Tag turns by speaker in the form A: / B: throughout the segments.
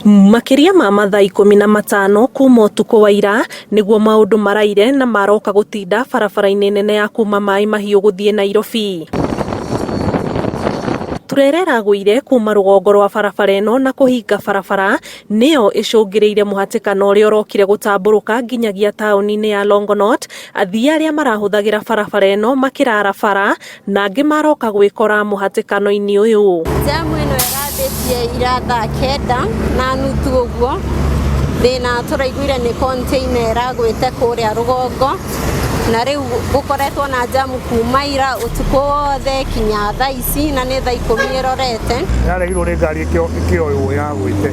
A: Makĩria ma mathaa 15 kuma ũtukũ wa ira nĩguo maũndũ maraire na maroka gũtinda barabara-inĩ nene ya kuma Maĩ Mahiũ gũthiĩ Nairobi. Turera ĩragũire kuma rũgongo rwa barabara ĩno na kũhinga barabara nĩyo ĩcũngĩrĩire mũhatĩkano ũrĩa ũrokire gũtambũrũka nginyagia taũni-inĩ ya Longonot, athii arĩa marahũthagĩra barabara ĩno makĩrara bara na angĩ maroka gwĩkora mũhatĩkano-inĩ ũyũ.
B: Jamu ĩno ĩrambĩtie ira thaa 9:30 ũguo. Thĩna tũraiguire nĩ container ĩragwĩte kũrĩa rũgongo na rĩu gũkoretwo na jamu kuma ira ũtukũ wothe kinya thaa ici na nĩ thaa 10 ĩrorete.
C: Yarehirwo nĩ ngari ĩkĩoywo ĩragwĩte.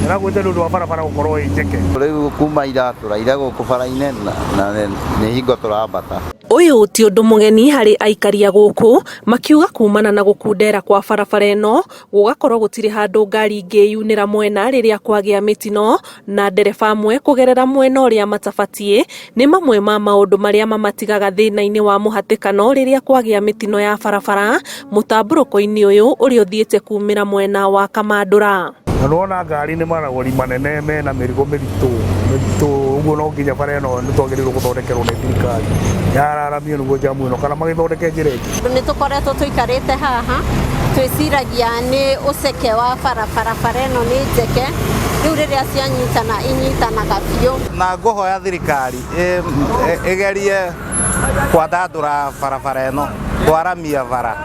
C: Ĩragwĩte nĩ ũndũ wa barabara gũkorwo ĩ njeke.
D: Rĩu kuma ira tũraire gũkũ bara-inĩ na nĩ hingo tũrambata.
A: Ũyũ ti ũndũ mũgeni harĩ aikari a gũkũ, makiuga kumana na gũkundera kwa barabara ĩno gũgakorwo gũtirĩ handũ ngari ingĩyunĩra mwena rĩrĩa kwagĩa mĩtino na ndereba amwe kũgerera mwena ũrĩa matabatiĩ nĩ mamwe ma maũndũ marĩa mamatigaga thĩna-inĩ wa mũhatĩkano rĩrĩa kwagĩa mĩtino ya barabara mũtambũrũko-inĩ ũyũ ũrĩa ũthiĩte kumĩra mwena wa Kamandũra.
C: Na nĩwona ngari nĩ maragori manene mena mĩrigo mĩritũ mĩritũ ũguo no nginya bara ĩno nĩ twagĩrĩirwo gũthondekerwo nĩ thirikari yararamio nĩguo jamu ĩno kana magĩthondeke njĩra ĩngĩ.
B: Nĩ tũkoretwo tũikarĩte haha twĩciragia nĩ ũceke wa barabara, bara ĩno nĩ njeke, rĩu rĩrĩa cianyitana inyitanaga biũ.
E: Na ngũhoya thirikari ĩgerie kwandandũra barabara ĩno, kwaramia bara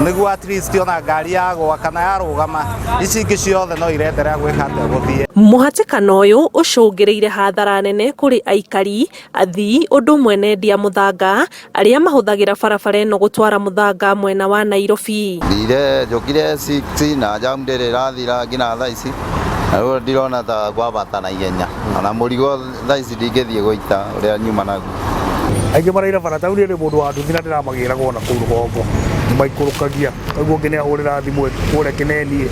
E: nĩguo at least ona ngari yagwa kana yarũgama ici ingĩ ciothe no irenderea gwĩka atĩa gũthiĩ.
A: Mũhatĩkano ũyũ ũcũngĩrĩire hathara nene kũrĩ aikari, athii ũndũ ũmwe na endia mũthanga arĩa mahũthagĩra barabara ĩno gũtwara mũthanga mwena wa Nairobi.
D: Thire njũkire 6 na jamu ndĩrĩ ĩrathira nginya thaa ici na rĩu ndirona ta ngwambata na ihenya ona mũrigo thaa ici ndingĩthiĩ gũita ũrĩa nyuma naguo.
C: Aingĩ maraira bara taũni nĩ mũndũ wa nduthi na ndĩramagĩraga ona kũu rũgongo nĩ maikũrũkagia koguo ũngĩ nĩ ahũrĩra thimũ kũrĩa kĩneniĩ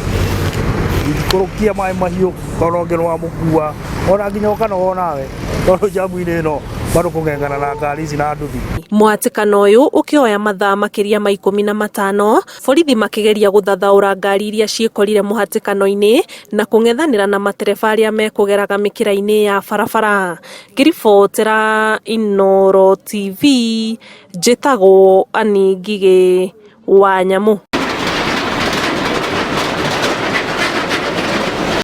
C: ikũrũkia maĩ mahiũ ona ũngĩ nĩ wamũkua ona nginya ũkanoga nawe tondũ jamu-inĩ ĩno bado kũng'eng'ana na ngari ici na nduthi.
A: Mũhatĩkano ũyũ ũkĩoya mathaa makĩria ma 15 borithi makĩgeria gũthathaũra ngari iria ciĩkorire mũhatĩkano-inĩ na kũng'ethanĩra na matereba arĩa mekũgeraga mĩkĩra-inĩ ya barabara. Ngĩribotera Inooro TV, njĩtagwo Annie Ngigĩ wa Nyamũ.